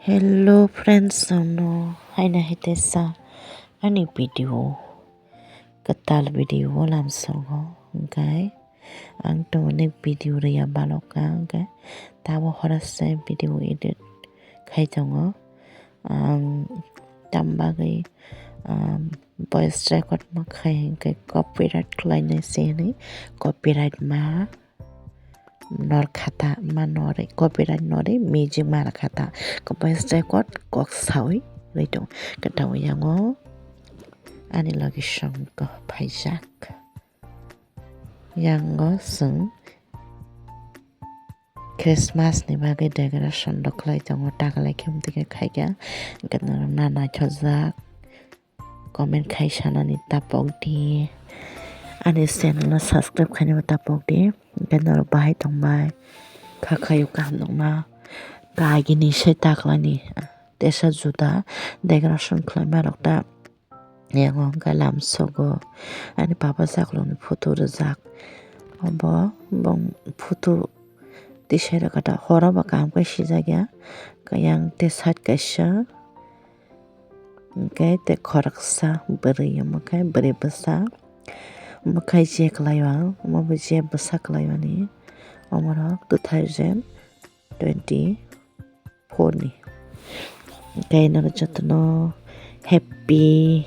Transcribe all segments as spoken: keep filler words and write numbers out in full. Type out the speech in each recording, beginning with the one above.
Hello friends, no haina hete sa ani video, kwtal video o lamsongo, hwnkhe ang to onek video rwya balokha, hwnkhe tabo horase video edit khai tongo. Ang tam bagwi, um, voice record ma khai hwnkhe copyright khlainai se hwnwi copyright ma nor khata ma nori copyright nori music ma khata ko voice record kok sawi rwi tong khe tamo yango ani logi song ko phaijak yango chwng Christmas ni bagwi decoration rok khlai tongo taklai khe mtike khaikha hwnkhe norok na naithokjak. Comment khai sanani tapok di. Ani channel no subscribe khainani tapok di. Hwnkhe norok bahai tongbai. Kha khaio kaham nokna. Kagini se taklani. Tesa juda decoration khlaima rok ta. Yango hwnkhe lamsogo. Ani papa chakloni photo rijak. Obo bong photo tisai rwkha ta. Horo bo kaham khe sijak ya. Yang te side kaisa. Hwnkhe tei khoroksa bwrwi, omo khe bwrwi bwsa, omo khe je kwlai o, omo bo je bwsa kwlai mani, omorok two thousand twenty four ni. Hwnkhe norok jotono happy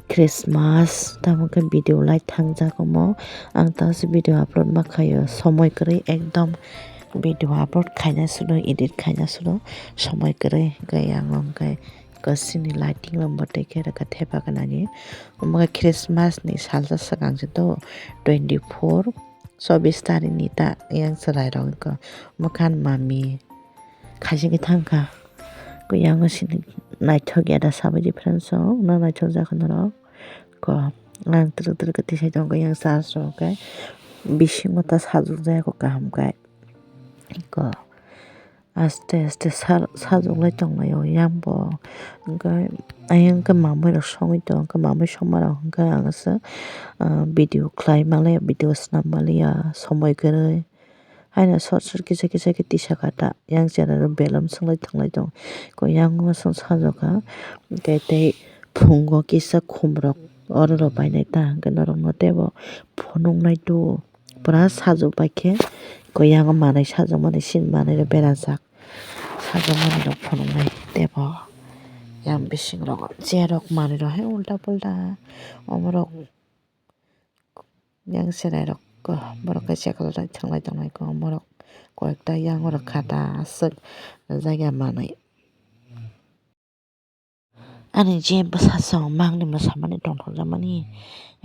Christmas, tamo khe video lai thangjak omo. Ang tamo se video upload ma khaio, somoi kwrwi ekdom video upload khaina sudo, edit khaina sudo, somoi kwrwi. Hwnkhe yang hwnkhe kwchwni lighting rok bo tei khe rwkha thepa gwnani. Omo khe Christmas ni salsa swkang se to, twenty four, chobbish tarikh ni ta yang chwrai rok wngkha. Omo khan mami khaising khe thangkha. Khe yang sini naithok ya da sabai di friends rok, na naithok jak norok. Ko ang twrwk twrwk khe tisai tongo yang church rok khe bisingo ta sajwk jaya kho kaham khe. Ko aste aste sal-, sajwk lai tong lai o yang bo. Hwnkhe ayang khe mamui rok songwi tong khe mamui songma rok hwnkhe ang se, ah, video khlai ma lai ya, video swnam ma lai ya, somoi kwrwi. Haino sot sot kisa kisa khe tisa kha ta. Yang chera rok belom swng lai thang lai tong. Ko yang o swng sajwk kha. Tei tei phungo kisa khum rok oro rok bai nai ta. Hwnkhe norok no teibo phunuk nai tu. Pura sajwk bai khe. Ko yang o manwi sajwk mani sin manwi rok berajak. Sajwk mani rok phunuk nai teibo. Yang bising rok cherok manwi rok hai ulta pulta. Omo rok. Yang cherai rok ko borok kaisa kwlai thang lai tong lai ko borok koi ekta yang rok kha ta aswk jaga manwi. Ani je bwsa song mangni mwsa mani tongthok jak mani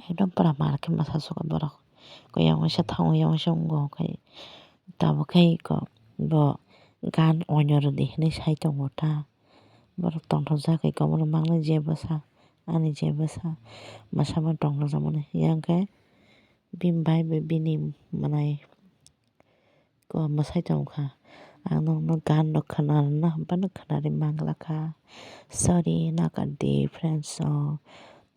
ekdom pura mar khe mwsa sugo borok ko yang waisa thango yang waisa wngo khai tabuk khai ko bo gan oinw rwdi hinwi sai tongo ta. Borok tongthokjak hai kwbangma mangni je bwsa, ani je bwsa, mwsama tongthokjakmani. Yang khe bini bai bai bini mwnai ko mwsai tongkha. Ang nokno gan rok khwnarwna hwnphano khwnarwi manglakha. Sorry, nakardi friends rok.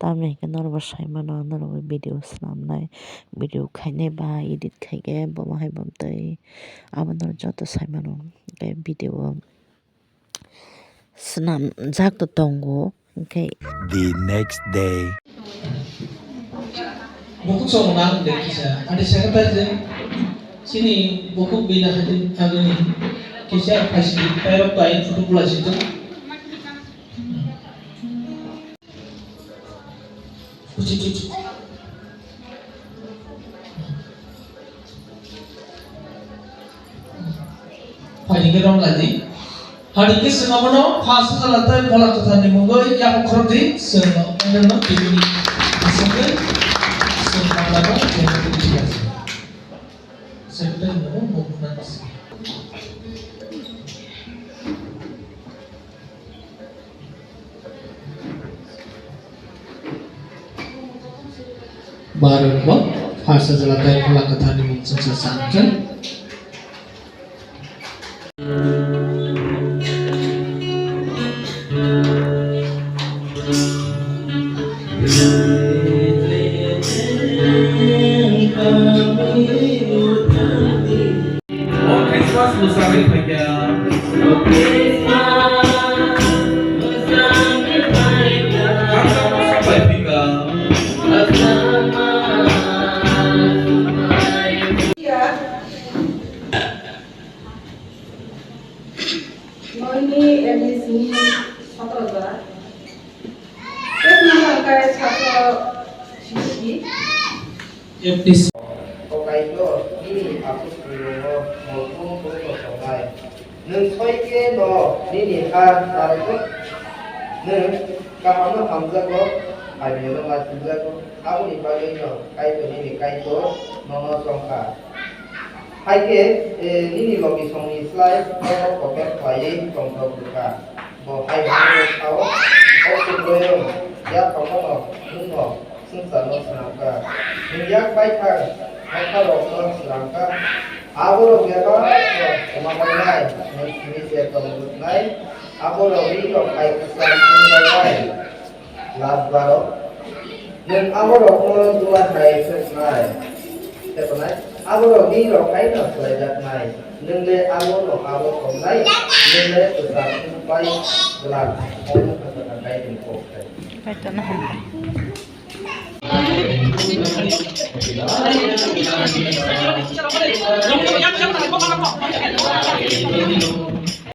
Tamni hwnkhe norokbo saimano, norokbo video swnamnai, video khainai ba edit khaikhe bomo hai bomtwi. Abo norok joto saimano. Tei video o swnamjak to tongo, hwnkhe. The next day. Bukhuk song nang de kisa. Adi secretary je, sini bukhuk bina hadi agini kisa phaisi, pairok bai photo pula situ. Phaidi khe romlaidi. Phaidi khe chwng abono pha sajala tei phola kwtharni mungwi yapha khorokdi, chwng no tibini aswkwi chwng manglano jemon tini thik ase. Secretary no mung khna bisi. Barok bo. Asajala tei Phola Kwtharni mung chwngsa sa hwnkhe. O Christmas mwsarwi phaikha. Hamsa mwsa bai phika. Noini N S ni sotro jora. Tei tini hwnkhai satro sixty. F T C. O Kaitor, nini aphuru-phurungo molkhung bwrwino tongnai. Nwng soi khe'-no nini ha narwkgo, nwng kahamno hamjakgo, hamyano ma sinjakgo. Aboni bagwino Kaitor nini Kaitor nono chong kha. Hai khe, eh, nini logisongni slai nono kotor khlaiwi tongthok rw kha. Bo hai hwnwi sao, O Subraiyung, yaphangmano nwng'-no swngcharno snam kha. Nwng yak baithang nokharokno swnam kha. Aborok bebak'-no kwma bainai, nwng simi se tong rwknai. Aborok ringrok hai kwcham wng bainai. Last baro, nwng aborokno duar hai phiroknai, phiroknai, aborok nini rok hai no khlaijaknai, nwng le abo no abo tongnai, nwng le kwcham wng pai glak, omo khe kwthar Kaitorni kok tai. Kaitorno hambai.